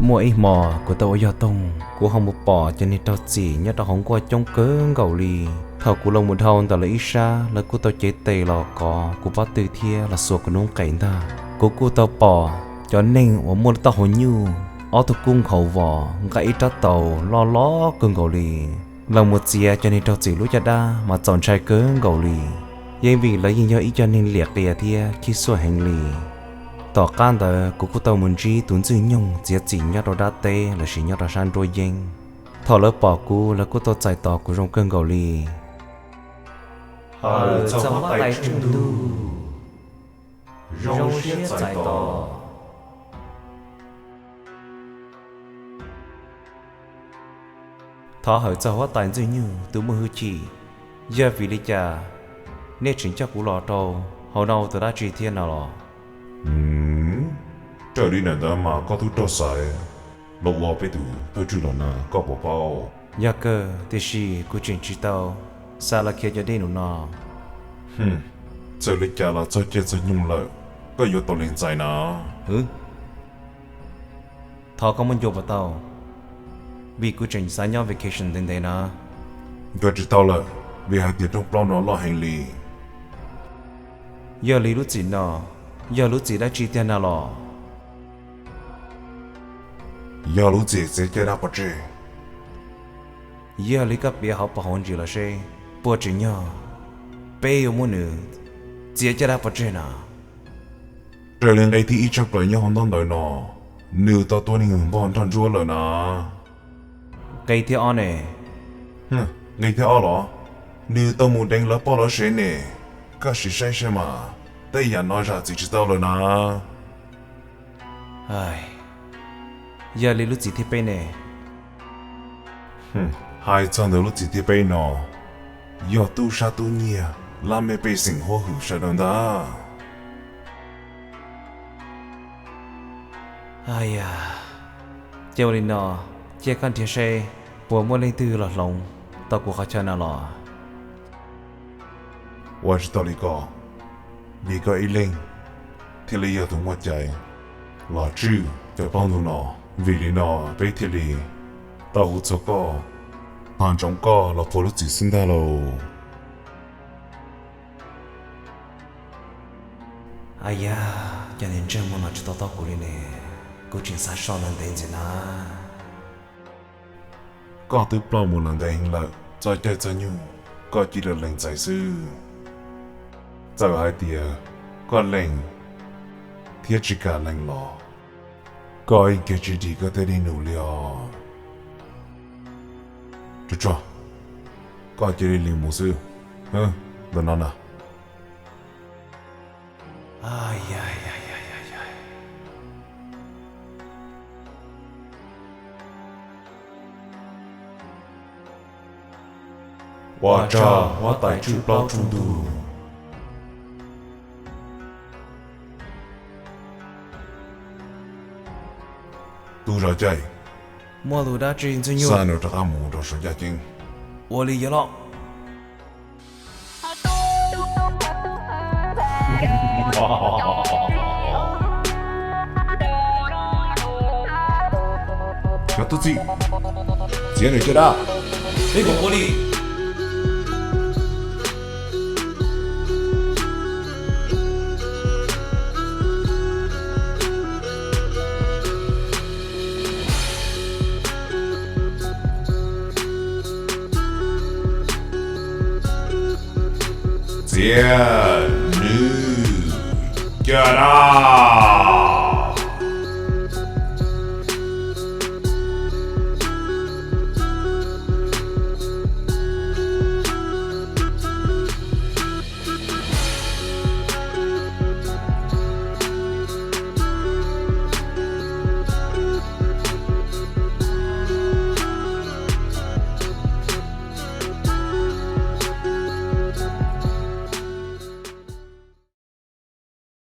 Muaj ib hmo kuv tau ua yog toog, kuv ho mus pom cov niag raug txim nyob rau hauv nkuaj coob kawg nkaus li. Thaum kuv los mus dhau ntawm lawv ib sab, lawv kuj tau cev tes los kov kuv pob tw thiab los xuas kuv noob qes ntag. Kuv kuj tau pom cov neeg uas muaj lub taub hau nyuj, ob tug kub nkhaus vos, nqa ib rab taus loj loj kawg nkaus li. Los mus txiav cov niag raug txim lub caj dab mas txaus ntshai kawg nkaus li, yeej vim lawv yeej yog ib co neeg liam qias thiab khib xuaj heev li. Tom qab ntawd kuv kuj tau mus ntsib tus ntxwg nyoog txiav txim nyob rau dab teb lossis nyob rau sab nruab yeeb. Thaum lawv pom kuv, lawv kuj tau txais tos kuv zoo kawg nkaus li. Hawm txog huab tais tswj ntug, zoo siab txais tos. Thov hawm txog huab tais ntxwg nyoog tus muaj hwj chim, yog vim li cas nej tseem coj kuv los rau hauv no ua tus dab tsi thiab no los? Raws li ntawm ntawd mas koj twb raug xaiv los ua peb tus thawj tswj los na, koj puas paub? Yog kawg, tiam sis kuv tseem tsis tau xav los khiav cov dej num no. Txawm li cas los txog caij txog nyoog lawm, koj yuav tau lees txais na. Thov koj muab ncua puas tau, vim kuv tseem xav nyob vacation ntev ntev na. Ncua tsis tau lawm, vim hais tias rooj plaub no loj heev li. Yog li lub txim no yog lub txim dab tsi tiag na los? Yog lub txim txiav caj dab pov tseg. Yog li koj piav hauv paus hauv ntsis los seb puas tsim nyog peb yuav muab nws txiav caj dab pov tseg na. Raws li nqe thib ib tshaj plaws nyob hauv ntaub ntawv no, nws tau tua neeg npog nrog ntsuab lawm na. Nqe thib ob ne? Nqe thib ob los? Nws tau mus deev lawv poj lawv sev ne. Koj sim saib saib mas, tej yam no zam txim tsis tau lawm na. Yog li lub txim thib peb ne? Hais txog ntawm lub txim thib peb no, yog tub sab tub nyiag lab mej pej xeem huab hwm sawv daws ntag. Yog, cia ua li no, cia koj nrhiav seb puas muaj leej twg los hloov tau kuv qhov chaw no los. Ua tsis tau li ko, vim koj ib leeg thiaj li yog tus muaj cai los tswj cov plaub ntug no. Vim li no peb thiaj li tau hu txog koj, thov ntsoov koj los puag lub txim xwb ntag lauj. Yog, cov niag ntsej muag no tsis tau taub kuv li ne, kuv tseem xav so lawv ntev ntxiv na. Koj twb ploj mus lawm ntev heev lawm, txog caij txog nyoog koj cia li lees txais xwb. Txawm hais tias koj lees thiab tsis kam lees los, koj yeej kiag tsis dim koj tej dej num li os. Tsuag tsuag, koj cia li lees mus xwb. Ntawm no na. Ua tsaug huab tais tswj plaub tswj ntug. Tus zov caij, muaj tus dab tsi ntxwg nyoog, xa nws rov qab mus rau saum yaj ceeb. Ua li yog los. Cov tub txib, txiav nws caj dab. Peb puas ua li? Txiav nws caj dab.